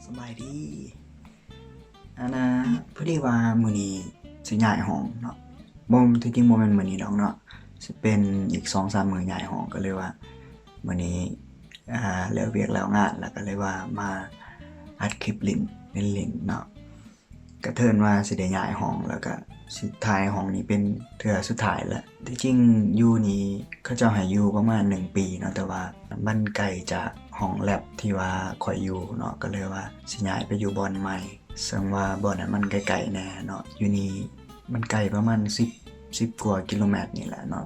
ສະບາຍດີ. ອັນນ່າ ພໍດີວ່າມື້ນີ້ຊິຍ້າຍຫ້ອງເນາະ, ບໍ່ ທີ່ຈິງບໍ່ແມ່ນມື້ນີ້ດອກເນາະ, ຊິເປັນອີກສອງສາມມື້ຍ້າຍຫ້ອງ, ກໍເລີຍວ່າມື້ນີ້ ອ່າ ເລີກວຽກແລ້ວງານ ແລ້ວກໍເລີຍວ່າມາອັດຄລິບຫຼິ້ນ ຫຼິ້ນໆເນາະ. ກະເທີນວ່າຊິໄດ້ຍ້າຍຫ້ອງ ແລ້ວກະຊິຖ່າຍຫ້ອງນີ້ເປັນເທື່ອສຸດທ້າຍແລ້ວ. ທີ່ຈິງຢູ່ນີ້ເຂົາເຈົ້າໃຫ້ຢູ່ປະມານໜຶ່ງປີເນາະ, ແຕ່ວ່າມັນໄກຈາກຫ້ອງແລັບທີ່ວ່າຂ້ອຍຢູ່ເນາະ, ກໍເລີຍວ່າຊິຍ້າຍໄປຢູ່ບ່ອນໃໝ່, ເຊິ່ງວ່າບ່ອນນັ້ນມັນໃກ້ໆແດ່ເນາະ. ຢູ່ນີ້ມັນໄກປະມານສິບ ສິບກວ່າກິໂລແມັດນີ້ແຫຼະເນາະ,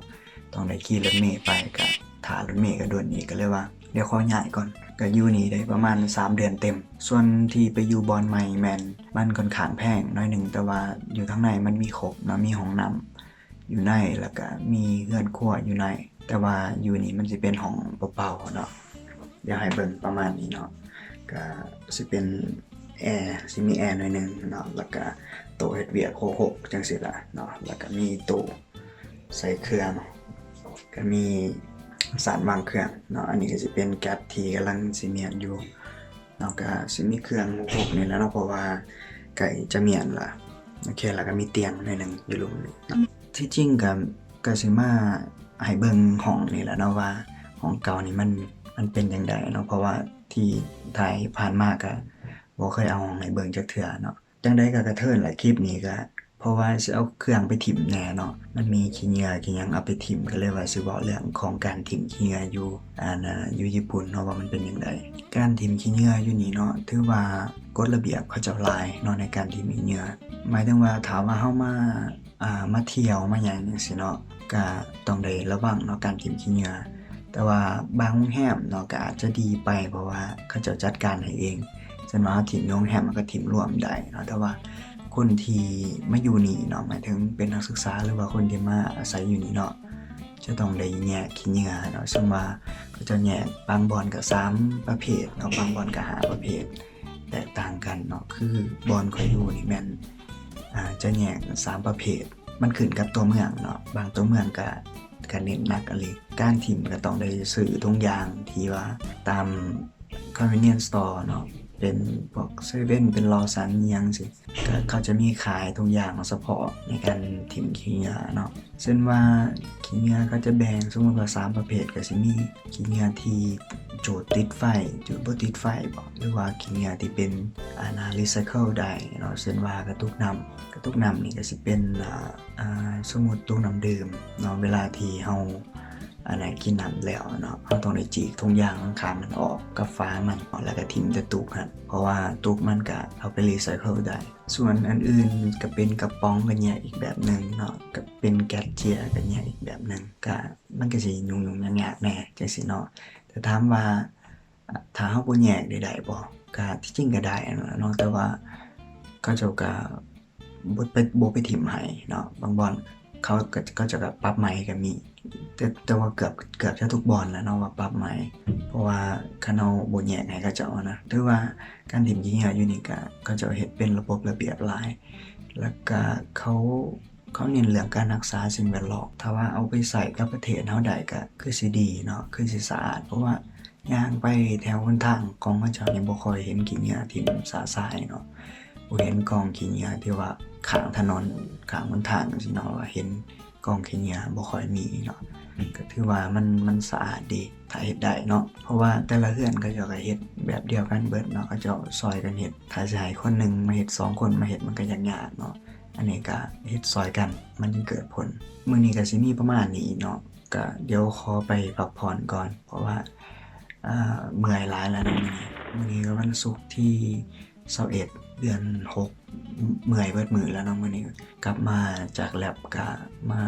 ຕ້ອງໄດ້ຂີ່ລົດເມໄປ, ກະຖ້າລົດເມກະດົນອີກ, ກໍເລີຍວ່າ ດຽວຂໍຍ້າຍກ່ອນ. ກໍຢູ່ນີ້ໄດ້ປະມານສາມເດືອນເຕັມ. ສ່ວນທີ່ໄປຢູ່ບ່ອນໃໝ່ແມ່ນມັນຂ້ອນຂ້າງແພງໜ້ອຍໜຶ່ງ, ແຕ່ວ່າຢູ່ທາງໃນມັນມີຄົບເນາະ, ມີຫ້ອງນ້ຳຢູ່ໃນ ແລ້ວກະມີເຮືອນຄົວຢູ່ໃນ, ແຕ່ວ່າຢູ່ນີ້ມັນຊິເປັນຫ້ອງເປົ່າໆເນາະ. ດຽວໃຫ້ເບິ່ງປະມານນີ້ເນາະ, ກະຊິເປັນແອ, ຊິມີແອໜ້ອຍໜຶ່ງເນາະ, ແລ້ວກະໂຕະເຮັດວຽກໂຄກໆ ຈັ່ງຊີ້ລະເນາະ, ແລ້ວກະມີຕູ້ ໃສ່ເຄື່ອງ, ກະມີສານວາງເຄື່ອງເນາະ. ອັນນີ້ກະຊິເປັນແກັດທີ່ກຳລັງຊິມ້ຽນຢູ່ເນາະ, ກະຊິມີເຄື່ອງຄົບນີ້ແຫຼະເນາະ ເພາະວ່າໃກ້ຈະມ້ຽນລະ. ໂອເຄ, ແລ້ວກະມີຕຽງໜ້ອຍໜຶ່ງຢູ່ລຸ່ມນີ້ເນາະ. ທີ່ຈິງກະ ກະຊິມາໃຫ້ເບິ່ງຫ້ອງນີ້ແຫຼະເນາະ ວ່າຫ້ອງເກົ່ານີ້ມັນ ມັນເປັນຈັ່ງໃດເນາະ, ເພາະວ່າທີ່ຖ່າຍຜ່ານມາກະບໍ່ເຄີຍເອົາຫ້ອງໃຫ້ເບິ່ງຈັກເທື່ອເນາະ. ຈັ່ງໃດກໍກະເທີນແຫຼະ ຄລິບນີ້ກະ ເພາະວ່າຊິເອົາເຄື່ອງໄປຖິ້ມແດ່ເນາະ, ມັນມີຂີ້ເຫຍື້ອຂີ້ຫຍັງເອົາໄປຖິ້ມ, ກໍເລີຍວ່າຊິເວົ້າເລື່ອງຂອງການຖິ້ມຂີ້ເຫຍື້ອຢູ່ ອັນ ຢູ່ຍີ່ປຸ່ນເນາະ ວ່າມັນເປັນຈັ່ງໃດ. ການຖິ້ມຂີ້ເຫຍື້ອຢູ່ນີ້ເນາະ ຖືວ່າກົດລະບຽບເຂົາເຈົ້າຫຼາຍເນາະ ໃນການຖິ້ມຂີ້ເຫຍື້ອ. ໝາຍເຖິງວ່າຖ້າວ່າເຮົາມາ ອ່າ ມາທ່ຽວມາຫຍັງຈັ່ງຊີ້ເນາະ ກະຕ້ອງໄດ້ລະວັງເນາະ ການຖິ້ມຂີ້ເຫຍື້ອ. ແຕ່ວ່າບາງໂຮງແຮມເນາະ ກະອາດຈະດີໄປ ເພາະວ່າເຂົາເຈົ້າຈັດການໃຫ້ເອງ. ເຊັ່ນວ່າເຮົາຖິ້ມຢູ່ໂຮງແຮມ ເຮົາກະຖິ້ມລວມໄດ້ເນາະ, ແຕ່ວ່າຄົນທີ່ມາຢູ່ນີ້ເນາະ ໝາຍເຖິງເປັນນັກສຶກສາ ຫຼືວ່າຄົນທີ່ມາອາໄສຢູ່ນີ້ເນາະ ຈະຕ້ອງໄດ້ແຍກຂີ້ເຫຍື້ອເນາະ. ເຊິ່ງວ່າເຂົາເຈົ້າແຍກ ບາງບ່ອນກະສາມປະເພດເນາະ, ບາງບ່ອນກະຫ້າປະເພດ ແຕກຕ່າງກັນເນາະ. ຄືບ່ອນຂ້ອຍຢູ່ນີ້ແມ່ນ ອ່າ ຈະແຍກສາມປະເພດ, ມັນຂຶ້ນກັບຕົວເມືອງເນາະ, ບາງຕົວເມືອງກະ ກະເນັ້ນໜັກອີ່ຫຼີ. ການຖິ້ມກະຕ້ອງໄດ້ຊື້ຖົງຢາງທີ່ວ່າຕາມ convenience store ເນາະ, ເປັນພວກເຊເວັ່ນ ເປັນ Lawson ອີ່ຫຍັງຊີ້ ກະເຂົາຈະມີຂາຍທຸກຢ່າງສະເພາະໃນການຖິ້ມຂີ້ເຫຍື້ອເນາະ. ເຊັ່ນວ່າຂີ້ເຫຍື້ອເຂົາຈະແບ່ງ ສົມມຸດວ່າສາມປະເພດ ກະຊິມີຂີ້ເຫຍື້ອທີ່ຈູດຕິດໄຟ ຈູດບໍ່ຕິດໄຟບໍ ຫຼືວ່າຂີ້ເຫຍື້ອທີ່ເປັນ ອັນ recycle ໄດ້ເນາະ, ເຊັ່ນວ່າກະຕຸກນ້ຳ ກະຕຸກນ້ຳນີ້ກະຊິເປັນ ອ່າ ສົມມຸດຕຸກນ້ຳດື່ມເນາະ, ເວລາທີ່ເຮົາ ອັນນັ້ນ ກິນນ້ຳແລ້ວເນາະ ເຮົາຕ້ອງໄດ້ຈີກຖົງຢາງຂ້າງມັນອອກກັບຝາມັນເນາະ ແລ້ວກະຖິ້ມແຕ່ຕຸກຫັ້ນ ເພາະວ່າຕຸກມັນກະເອົາໄປ recycle ໄດ້. ສ່ວນອັນອື່ນກະເປັນກະປ໋ອງ ກະແຍກອີກແບບໜຶ່ງເນາະ, ກະເປັນແກັດເຈຍ ກະແຍກອີກແບບໜຶ່ງ, ກະ ມັນກະຊິຫຍຸ້ງໆຍາກໆແດ່ຈັ່ງຊີ້ເນາະ. ແຕ່ຖາມວ່າ ຖ້າເຮົາບໍ່ແຍກໄດ້ ໄດ້ບໍ່? ກະທີ່ຈິງກະໄດ້ຫັ້ນແຫຼະເນາະ, ແຕ່ວ່າເຂົາເຈົ້າກະ ບໍ່ໄປ ບໍ່ໄປຖິ້ມໃຫ້ເນາະ, ບາງບ່ອນເຂົາກະ ເຂົາເຈົ້າກະປັບໃໝກະມີ ແຕ່ ແຕ່ວ່າເກືອບ ເກືອບຈະທຸກບ່ອນແຫຼະເນາະວ່າປັບໃໝ ເພາະວ່າຄັນເຮົາບໍ່ແຍກໃຫ້ເຂົາເຈົ້າຫັ້ນນະ. ຖືວ່າການຖິ້ມຂີ້ເຫຍື້ອຢູ່ນີ້ກະ ເຂົາເຈົ້າເຮັດເປັນລະບົບລະບຽບຫຼາຍ ແລ້ວກະເຂົາ ເຂົາເນັ້ນເລື່ອງການຮັກສາສິ່ງແວດລ້ອມ. ຖ້າວ່າເອົາໄປໃຊ້ກັບປະເທດເຮົາໄດ້ກະຄືຊິດີເນາະ ຄືຊິສະອາດ ເພາະວ່າ ຍ່າງໄປແຖວຫົນທາງຂອງເຂົາເຈົ້ານີ້ ບໍ່ຄ່ອຍເຫັນຂີ້ເຫຍື້ອຖິ້ມຊະຊາຍເນາະ, ບໍ່ເຫັນກອງຂີ້ເຫຍື້ອທີ່ວ່າຂ້າງຖະໜົນ ຂ້າງຫົນທາງຈັ່ງຊີ້ເນາະ, ວ່າເຫັນກອງຂີ້ເຫຍື້ອບໍ່ຄ່ອຍມີເນາະ. ກະຖືວ່າມັນ ມັນສະອາດດີ ຖ້າເຮັດໄດ້ເນາະ, ເພາະວ່າແຕ່ລະເຮືອນເຂົາເຈົ້າກະເຮັດແບບດຽວກັນເບິດເນາະ, ເຂົາເຈົ້າຊ່ອຍກັນເຮັດ. ຖ້າຊິໃຫ້ຄົນໜຶ່ງມາເຮັດ ສອງຄົນມາເຮັດ ມັນກະຍາກໆເນາະ, ອັນນີ້ກະເຮັດຊ່ອຍກັນ ມັນຈຶ່ງເກີດຜົນ. ມື້ນີ້ກະຊິມີປະມານນີ້ເນາະ. ກະດຽວຂໍໄປພັກຜ່ອນກ່ອນ ເພາະວ່າ ເອີ ເມື່ອຍຫຼາຍແລ້ວເນາະມື້ນີ້. ມື້ນີ້ກະວັນສຸກທີຊາວເອັດ ເດືອນຫົກ ເມື່ອຍເບິດມື້ແລ້ວເນາະມື້ນີ້. ກັບມາຈາກແລັບກະມາ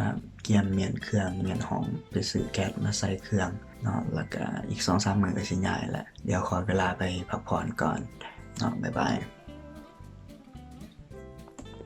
ກຽມມ້ຽນເຄື່ອງ ມ້ຽນຫ້ອງ ໄປຊື້ແກັດມາໃສ່ເຄື່ອງເນາະ, ແລ້ວກະອີກສອງສາມມື້ກະຊິຍ້າຍແຫຼະ. ດຽວຂໍເວລາໄປພັກຜ່ອນກ່ອນເນາະ. ບາຍບາຍ.